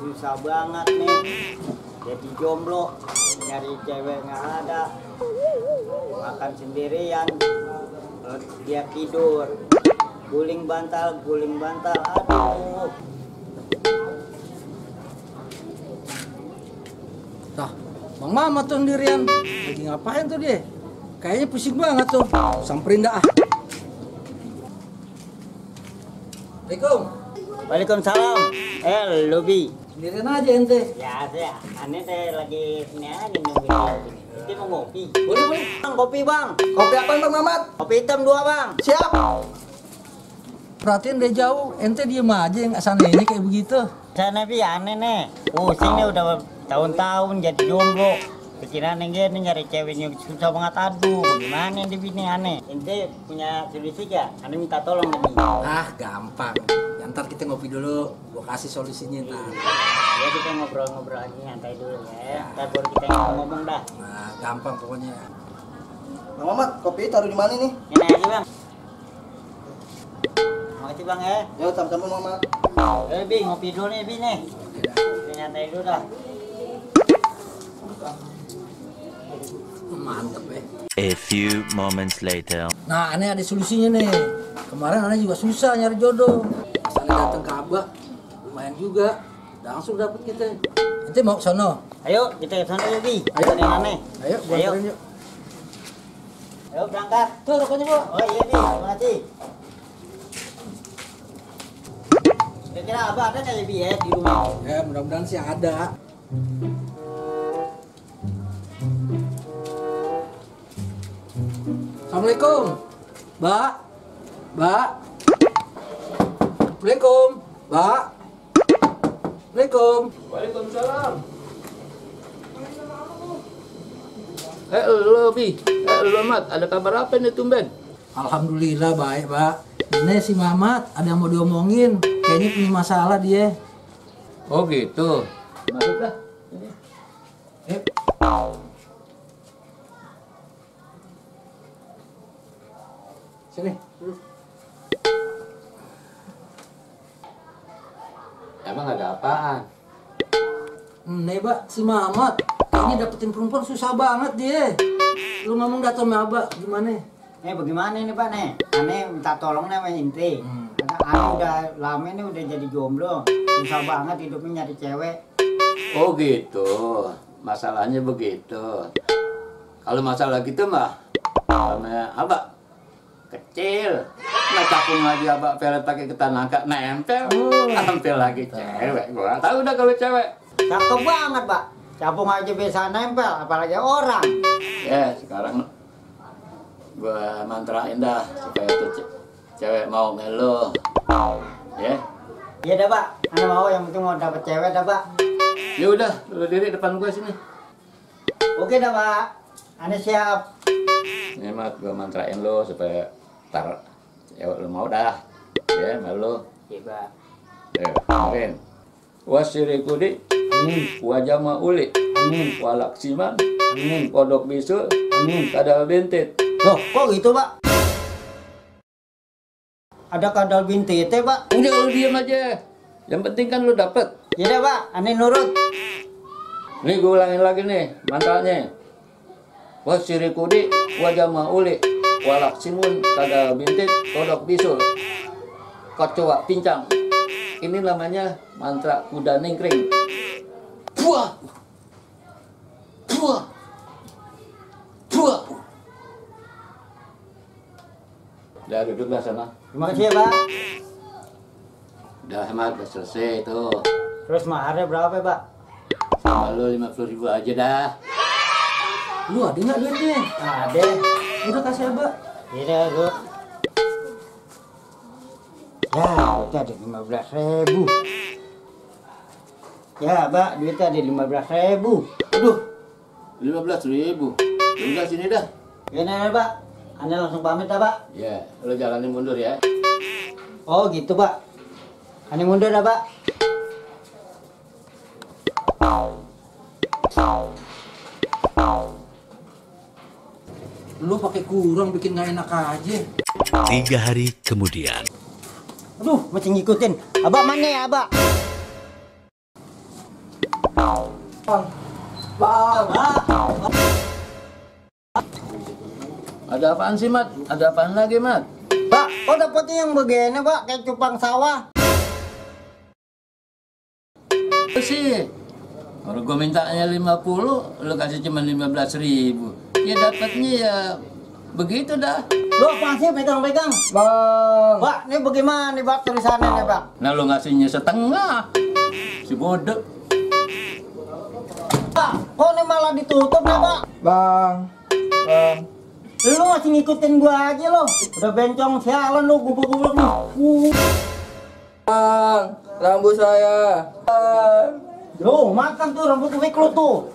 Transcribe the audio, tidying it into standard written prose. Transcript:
susah banget nih. Jadi jomblo, nyari cewek nggak ada, makan sendirian, dia tidur, guling bantal, aduh. Tah, Bang Mamat tuh sendirian. Lagi ngapain tuh dia? Kayaknya pusing banget tuh. Samperin dah. Assalamualaikum. Waalaikumsalam. Lobi. Sendirian aja ente. Ya, saya aneh teh lagi ini aja nungguin sini. Ini mau ngopi. Boleh, boleh. Bang, kopi bang. Kopi apa Bang Mamat? Kopi hitam 2 bang. Siap. Perhatiin dia jauh, ente diem aja yang sana ini kayak begitu. Sana bi aneh nih. Sini udah tahun-tahun jadi jomblo. Pikiran yang gini nyari ceweknya susah banget, aduh. Gimana di bini aneh? Ente punya solusi gak? Aneh minta tolong nih. Ah, gampang. Ya, ntar kita ngopi dulu, gua kasih solusinya ntar. Ya kita ngobrol-ngobrol aja nyantai dulu ya. Ntar baru kita ngomong dah. Nah, gampang pokoknya. Bang Mamat, kopi taruh di mana nih? Ini aja bang. Makasih bang ya. Ya, sama-sama Bang Mamat. Bi ngopi dulu nih bi nih. Kita nyantai dulu dah. Mantep ya. A few moments later. Nah, aneh ada solusinya nih. Kemarin aneh juga susah nyari jodoh. Asalnya datang ke Abah, lumayan juga. Langsung dapet kita. Nanti mau ke sono. Ayo kita ke sana yuk bi. Ayo. Ada yang aneh. Ayo, gua anterin yuk. Ayo berangkat. Tuh, rokoknya, Bu. Oh iya bi, terima kasih. Kira-kira abah ada nggak ya bi ya di rumah? Ya, mudah-mudahan sih ada. Assalamualaikum. Mbak. Mbak. Assalamualaikum. Mbak. Assalamualaikum. Waalaikumsalam. Lo Bi, lo Mat, ada kabar apa nih tumben? Alhamdulillah baik, Mbak. Ini si Mamat ada yang mau diomongin. Kayaknya punya masalah dia. Oh gitu. Masuk dah. Eh, sini. Emang ada apaan? Nih, Mbak, si Mamat kayaknya dapetin perempuan susah banget dia. Lu ngomong datang sama Abah, gimana? Bagaimana nih pak nih? Aneh minta tolong nih sama inti. Karena aneh udah lama nih udah jadi jomblo. Susah banget hidupnya nyari cewek. Oh gitu. Masalahnya begitu. Kalau masalah gitu mah, sama abah kecil. Nah capung lagi abah pelet pakai ketanangka nempel. Nempel lagi cewek. Gua tahu udah kalau cewek. Cakep banget pak. Capung aja bisa nempel, apalagi orang. Ya sekarang gua mantrain dah supaya tuh cewek mau melo. Ya. Iya dah pak. Aneh mau yang penting mau dapet cewek dah pak. Ya udah, lu diri depan gua sini. Oke dah pak. Aneh siap. Ini mah gua mantrain lo supaya tar cewek lu mau dah. Ya, melo. Iya pak. Ya, kemarin. Wasirikudi, wajama uli, walaksiman, kodok bisul, kadal bintit. Loh kok gitu pak? Ada kadal binti teh pak? Udah lu diem aja. Yang penting kan lu dapet. Iya dah pak. Aneh nurut. Nih gue ulangin lagi nih mantranya. Wasirikudi, wajama uli, walaksimun, kadal bintit, kodok bisul, kecoa pincang. Ini namanya mantra kuda ningkring. Buah, buah, buah. Udah duduklah sana. Terima kasih ya pak. Udah hemat, udah selesai tuh. Terus maharnya berapa ya pak? Sama lu 50.000 aja dah. Lu ada nggak duitnya? Ada. Udah kasih Abah. Iya lu. Ya, duitnya ada 15.000. Ya, Mbak, duitnya ada 15.000. Aduh, 15.000. Udah sini dah. Ini Pak. Anda langsung pamit dah, Pak. Ya, lu jalanin mundur ya. Oh, gitu, Pak. Anda mundur dah, Pak. Lu pakai kurang bikin nggak enak aja. 3 hari kemudian. Aduh, masih ngikutin. Abah mana ya, Abah? Bang. Ada apaan sih, Mat? Ada apaan lagi, Mat? Pak, kok dapetnya yang begini, Pak? Kayak cupang sawah. Itu sih. Kalau gue mintanya 50, lu kasih cuma 15.000. Ya dapatnya ya begitu dah. Lo apaan sih pegang-pegang? Bang. Pak, ini bagaimana nih, Pak, tulisannya nih, Pak? Nah lu ngasihnya setengah. Si bodoh. Pak, kok ini malah ditutup nih, Pak? Bang. Bang. Lu masih ngikutin gua aja lo. Udah bencong sialan lu, gubuk-gubuk nih. Bang. Rambut saya. Bang. Yo, makan tuh rambut wig lu tuh.